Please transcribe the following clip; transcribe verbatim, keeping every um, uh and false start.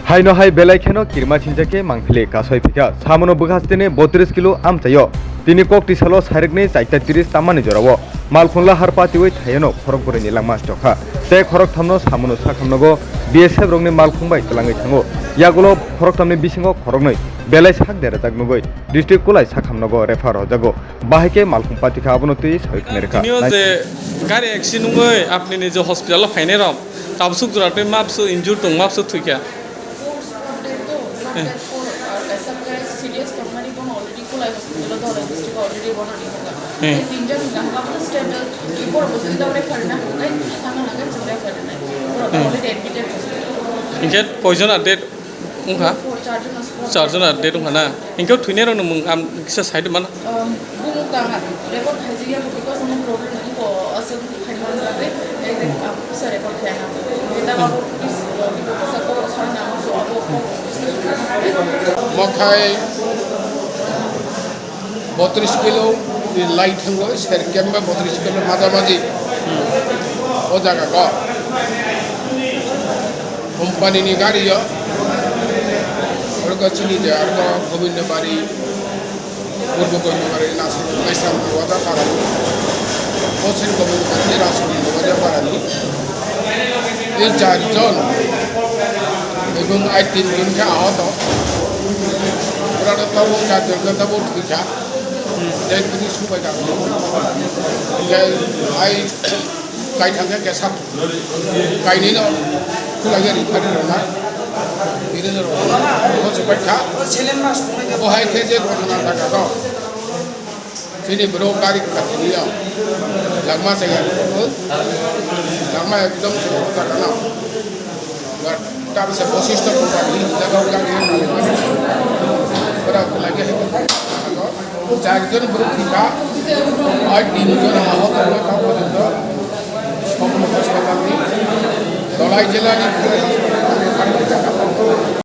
Haino hai belai kheno kirima sinjakhe mangphili kasoi phikha. Samono bwkhasteni botris kilo amchaio. Tini kok tisalo sarikni chaita tiris tammani jorao malkhungla har patiwi thaiano khorok bwrwini langma chokha. Tei khorok thamno samono sakhamnogo B S F rokni malkhung bai twlangwi thango. Yagulo khorok thamni bisingo khoroknwi belai sak derajak nugwi district kulai sakhamnogo refer rwjago. Bahai khe malkhung patikha, abono twi sawi khna rwkha. Tinio je gari accident wngwi apni ni je hospital o phainai rok, tabuk suk jora tei mapsu injure tong, mapsu thwikha. Eh. Eh. Hinkhe poison are dead. Wngkha? Charjon ar dead wngkha na? Hinkhe thwinairokni mung am kisa side mano? Um, bumung tang record khaijak ya, because omo problem wngkha, aswk khaimani bagwi, eh, um, kisa record khaina. Kita abo police, uh, report kisa kok sana, so abo kok discussion khaina. Mokhai botris kilo ni lai thango, serkem ba botris kilo maja maji. O jaga ko company ni gari yo. Oro ko chini je aro ko Gobindabari, Purbo Gobindabari, Nasir, Naisam, Wada Parani. O chini Gobindabari, Nasir, Wada Parani. Ei char jon ebong ai tin jon khe ahot. Pura to tabo char jon khe tabo thwikha. Tei tini subai kha. Hinkhe ai kaithang khe kesa. Kainwino khulaiya ri phari rwna. Bini rw. Bo se bai kha. Bo hai khe je ghotona jaga to. Chini borok gari khatini ya. Langma chaya. Langma ekdom chaya jaga na. Tam se bosista company, jaga o gari na. Ora lagi. Char jon borok thika. Ai tin jon ahok wngkha porjonto. Sokno hospital ni. Dholai jila ni.